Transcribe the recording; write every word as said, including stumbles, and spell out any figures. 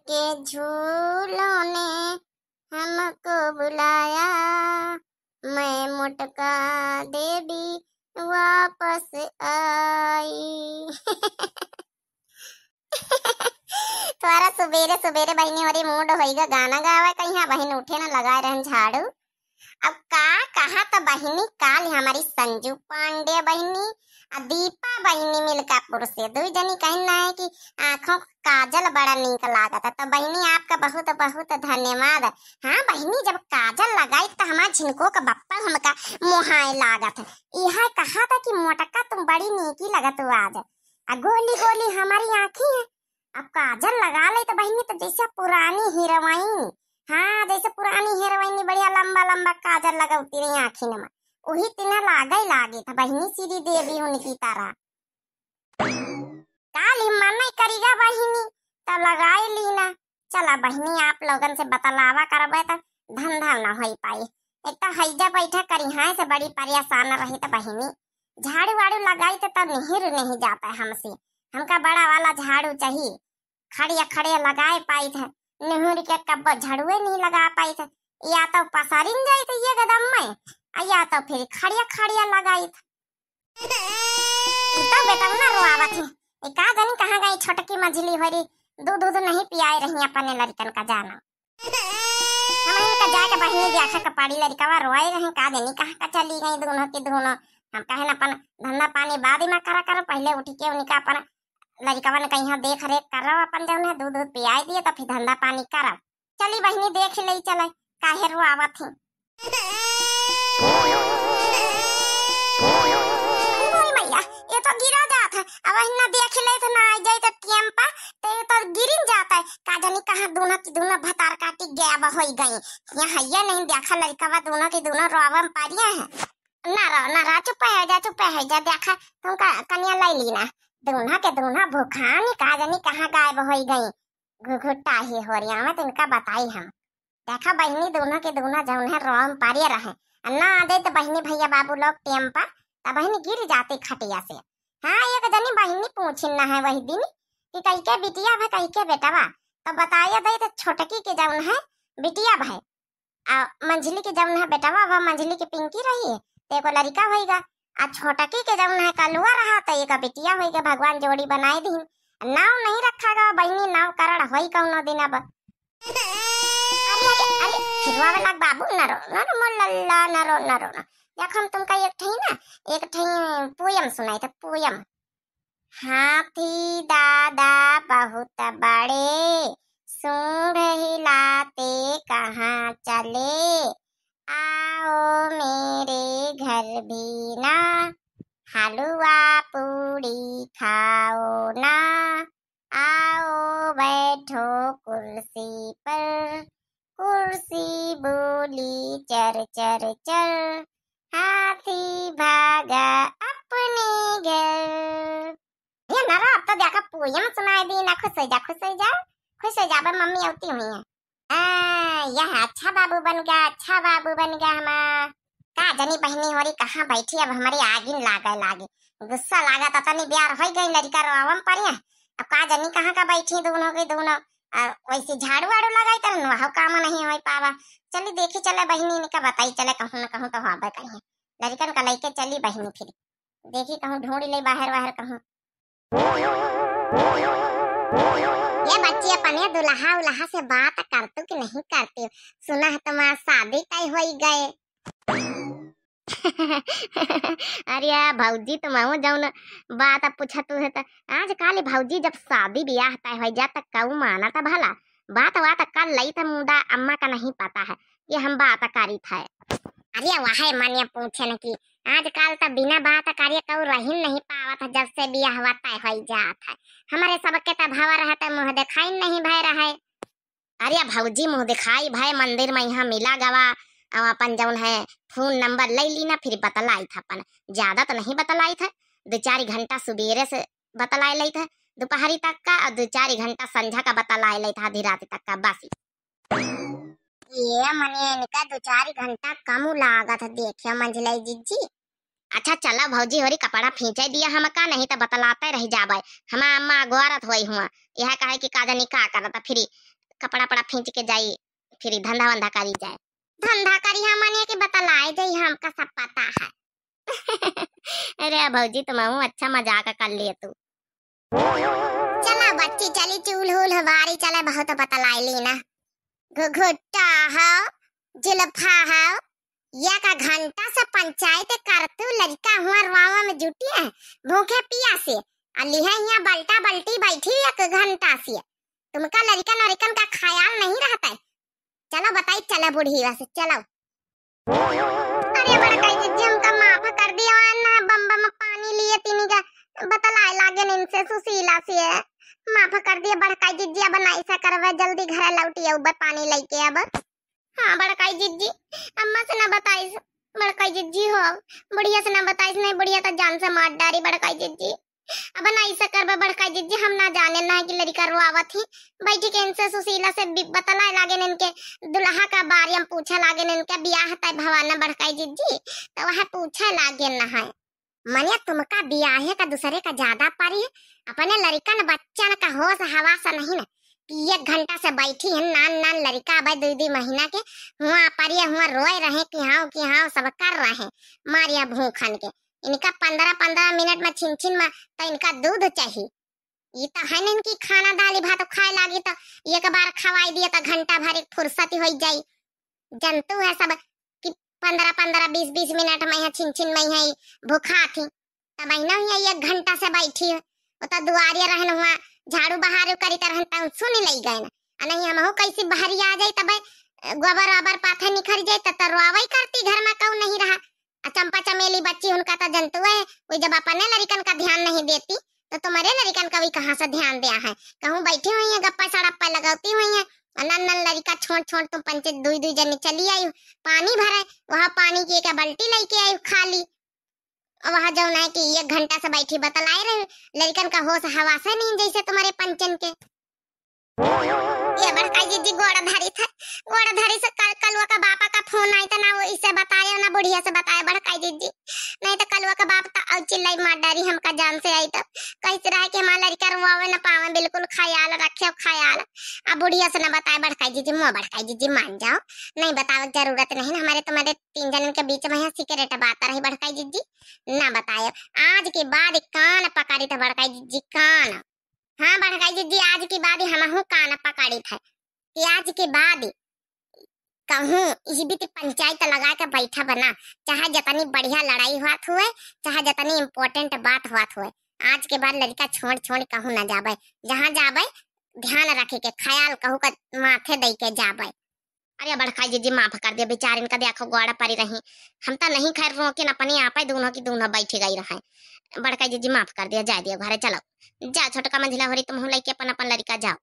के झूलों ने हमको बुलाया, मैं मोटका देवी वापस आई। तोहरा सुबेरे सुबेरे बहिनी होरी मूड होइगा गाना गावे, कहिया बहिन उठे ना लगाए रहन झाड़ू। अब का कहा त बहिनी, काल हमारी संजू पांडे बहिनी आ दीपा बहिनी मिलकापुर से दुई जनी कहन ना है कि आँखों का काजल बड़ा नीक लागत है। तो बहिनी आपका बहुत बहुत धन्यवाद। हाँ बहिनी, जब काजल लगाई त हमार झिनको का बप्पा हमका मोहाए लागत है। यह कहा था कि मोटका तुम बड़ी नीकी लगत हो आज। आ गोली गोली हमारी आँखी है, अब काजल लगा ले तो बहिनी तो जैसे पुरानी हीरोइन। हाँ, जैसे पुरानी हीरोइन बढ़िया लंबा लंबा काजल लगौती रही आँखी में, वही तिना लागे लागे था बहिनी श्रीदेवी उनकी तरह। काल ही मन नहीं करीगा बहिनी, तो लगाए ली ना। चला बहिनी, आप लोगन से बतलावा करबे तो धंधा ना होई पाई। एक तो हैजा बैठा करिहाए से बड़ी परेशान रही तो बहिनी, झाड़ू वाड़ू लगाई तो तब निहुर नहीं जाता है हमसे। हमका बड़ा वाला झाड़ू चाहिए, खड़िया खड़िया लगाए पाई थे, निहुर के कब्बो झाड़ुए नहीं लगा पाई थे। या तो पसरिन जाई थे ये गदम में, आ या तो फिर खड़िया खड़िया लगाई थे। ई तो बेटवा ना रोआवत है। ए का जानी कहाँ गई छोटकी मझली होरी, दूध दूध नहीं पियाए रही अपने लड़कन का जाना। हम इनका जाके बहिनी देखा के पड़ी, लड़कवा रोए रहे, का जानी कहाँ का चली गई दोनों की दोनों। हम कहे न अपन धंधा पानी बाद में करा करो, पहले उठ के उनका अपन लड़कवन कहीं देख रेख करो, अपन जौन है दूध दूध पियाए दिए तो फिर धंधा पानी करो। चली बहिनी, देख ले चले, काहे रोआवत ही। अरे मोरी मैया, ये तो गिरा जात है। अब इन्ना देख ले तो ना आ जाए तो टेम पर, तो ये तो गिरिन जाता है। का जानी कहाँ दोनों की दोनों भतार काटी गायब होई गई। यहाँ ये नहीं देखा लड़कवा दोनों की दोनों रोवम पारिया है। ना रो, ना रो, चुप है जा, चुप है जा। देखा तुमका कनिया ले ली ना, दोनों के दोनों भूखानी का जानी कहाँ गायब होई गई। घुघुटा ही हो रही है, तो इनका बताई हम। देखा बहिनी, दोनों के दोनों जौन है रोम पारिये रहे, आ ना दे तो बहिनी भैया बाबू लोग टेम पर, तब बहिनी गिर जाते खटिया से। हाँ, एक जनी बहिनी पूछिन न है वही दिन कि कई के बिटिया भा कई के बेटवा, तो बताया दे तो छोटकी के जौन है बिटिया भा, आ मंझली के जौन है बेटवा भा, मंझली के पिंकी रही है, तो एगो लड़का होइगा। आ छोटकी के जौन है कलुआ रहा, तो एक बिटिया होइगा, भगवान जोड़ी बनाए दीन। नाव नहीं रखा गा बहिनी, नाव करण होई कौनो दिन अब। अरे, अरे, अरे, फिर आवे लाग बाबू, न रो, न रो, मोर लल्ला, न रो, न रो, न। देख, हम तुमका एक ठे ना, एक ठे poem सुनाई था, poem। हाथी दादा बहुत बड़े, सूंड हिलाते कहाँ चले, आओ मेरे घर भी ना, हलवा पूड़ी खाओ ना, आओ बैठो कुर्सी पर, कुर्सी बोली चर चर चर, हाथी भागा अपने घर। ये नरा, अब तो देखा poem सुनाई दी ना, खुश हो जा, खुश हो जा, खुश हो जा, अब मम्मी आवती हुई है। आ, यह अच्छा बाबू बन गया, अच्छा बाबू बन गया हमार। का जनी बहिनी होरी कहाँ बैठी, अब हमारी आगिन लागे लागे, गुस्सा लागा, तनी ब्यार होई गई, लड़का रोवम परिया। अब का जनी कहाँ का बैठी दोनों के दोनों, आ, वैसे झाड़ू वाड़ू लगाई तरन, वह काम नहीं होई पावा। चली देखी चले बहिनी, इनका बताई चले, कहूँ न कहूँ तो हवा कहीं लड़कन का लेके चली बहिनी, फिर देखी कहूँ ढूंढ ले बाहर वाहर कहूँ। ये बच्ची, अपने दुल्हा उल्हा से बात करतू कि नहीं करती? सुना है तुम्हार शादी तय होई गए। अरे भौजी, तुमहू जौन बात पूछतू है त आजकल भौजी जब शादी ब्याह तय होई जा त कऊ माना त भला बात वात कर लई त मुदा अम्मा का नहीं पता है कि हम बात करी थे। अरे वह मने पूछे न कि आजकल त बिना बात करे कऊ रहिन नहीं पावत है, जब से बियाहवा तय होई जात है। हमरे सबके त भवा रहे त मुँह देखाइन नहीं भय रहे। अरे भौजी मुँह दिखाई भय मंदिर में यहाँ मिला गवा, अउ अपन जौन है फोन नंबर ले ली ना, फिर बतलाई था अपन, ज्यादा तो नहीं बतलाई था, दो चार घंटा सुबेरे से बतलाए ले था दोपहरी तक का, और दो चार घंटा संझा का बतलाए ले था आधी रात तक का, बस। ये मने इनका दो चार घंटा कम लागत है, देखियो मंझिलई जिज्जी। अच्छा चला भौजी होरी कपड़ा फींचे दिया हमका, नहीं तो बतलाते रह जाबे। हमार अम्मा अगोरत होई हुआ, यह कहे कि का जानी का करत, फिर कपड़ा पड़ा फींच के जाई, फिर धंधा वंधा करी जाए। धंधा करी हमने के बतलाए दे, हमका सब पता है। अरे भौजी, तुमहू अच्छा मजाक कर लिए तू। चला बच्ची, चली चूल्ह उल्ह बारी, चले बहुत बतलाइली ना। घुघुट्टा हो, जुल्फा हो, एक घंटा से पंचायत करतू, लड़िका हुआ रोवा में जुटी है, भूखे पियासे, आ लिहे हियाँ बल्टा बल्टी बैठी एक घंटा से। तुमका लड़िकन वड़िकन का ख्याल नहीं रहता है। चलो बताई, चलो बुढ़िया से, चलो। अरे बड़काई जिज्जी, हमका माफ कर दिया, ना बम बम पानी लिए तीनी का बतलाए लागे इनसे सुशीला से। माफ कर दिया बड़काई जिज्जी, अब ना ऐसा करवे, जल्दी घर लौटी आउबे पानी लेके अब। हाँ बड़काई जिज्जी, अम्मा से ना बताइस बड़काई जिज्जी हो, बुढ़िया से ना बताइस, नहीं बुढ़िया तो जान से मार डारी बड़काई जिज्जी। अब ना ऐसा करबे बड़काई जिज्जी, हम ना जाने ना है कि लड़िका रोआवत ही। बैठी के इनसे सुशीला से बि-, बतलाए लागे न इनके दुल्हा का बारे में पूछे लागे न इनके बियाह तय भवा न बड़काई जिज्जी, तो वह पूछे लागे न है। मने तुमका बियाहे का दूसरे का ज्यादा परी, अपने लड़िकन बच्चन का होश हवास नहीं न कि एक घंटा से बैठी है नान नान लड़िका अब दुई दुई महीना के हुआ परिया हुआ रोए रहे कि हाँ कि हाँ सब कर रहे मारिया भूखन के। इनका पन्द्रह पन्द्रह मिनट में छिन छिन में तो इनका दूध चाहिए। ई तो है नहीं कि खाना दाली भात खाए लागी तो एक बार खवाई दिए तो घंटा भर एक फुर्सत ही हो जाई। जनतू है सब कि पन्द्रह पन्द्रह बीस बीस मिनट में यहाँ छिन छिन में यहाँ भूखा थी, तब अहिना ही एक घंटा से बैठी है। वो तो दुआरे रहन हुआ झाड़ू बहारू करी तरहन तब सुन ले गए ना। आ नहीं हमहू कैसी बहरी आ जाई तब गोबर ओबर पाथे निखर जाई तब तो रोवई करती घर में कहू नहीं रहा। आ चंपा चमेली बच्ची उनका तो जनतुए है, वो जब अपने लड़िकन का ध्यान नहीं देती तो तुम्हारे लड़िकन का भी कहाँ से ध्यान दिया है। कहूँ बैठी हुई है गप्पा सड़प्पा लगौती हुई है। आ नन नन लड़िका छोड़ छोड़ तुम पंचे दुई दुई जनी चली आई पानी भरे, वह पानी की एक बाल्टी लेके आई खाली। और वह जौन है कि एक घंटा से बैठी बतलाए रहे, लड़िकन का होश हवास नहीं जैसे तुम्हारे पंचन के। ये बड़काई जिज्जी गोड़ धरी थे, गोड़ धरी से कल, कलुआ का बापा का फोन आई तो ना वो इसे बताए ना बुढ़िया से बताए बड़काई जिज्जी, नहीं तो कलुआ का बाप तो और चिल्लाई मार डारी हमका जान से आई तो। कैसे रहे कि हमारा लड़िका रोवे ना पावे, बिल्कुल ख्याल रखे ख्याल। अब बुढ़िया से ना बताए बड़काई जिज्जी, मुँह बड़काई जिज्जी मान जाओ, नहीं बतावे की जरूरत नहीं ना, हमारे तुम्हारे तीन जनन के बीच में यहाँ सीक्रेट बात रही बड़काई जिज्जी, ना बताए। आज के बाद कान पकड़ी थे बड़काई जिज्जी, कान। हाँ बड़काई जिज्जी, आज के बाद हमहू कान पकड़ी थे कि आज के बाद कहूँ इस बीत पंचायत लगा के बैठा बना, चाहे जितनी बढ़िया लड़ाई हुआ हुए, चाहे जितनी इम्पोर्टेंट बात हुआ हुए, आज के बाद लड़िका छोड़ छोड़ कहूँ ना जाबे, जहाँ जाबे ध्यान रखे के, ख्याल कहू का माथे दे के जाबे। अरे बड़काई जिज्जी माफ कर दिया, बेचारिन का देखो गोड़ा परी रही, हम तो नहीं खैर रोके न अपने आप ही दोनों की दोनों बैठी गई रहे। बड़काई जिज्जी माफ कर दिया, जाए दिया घरे चलो, जा छोटका मंझिला होरी तुमहू लेके अपन अपन लड़िका जाओ।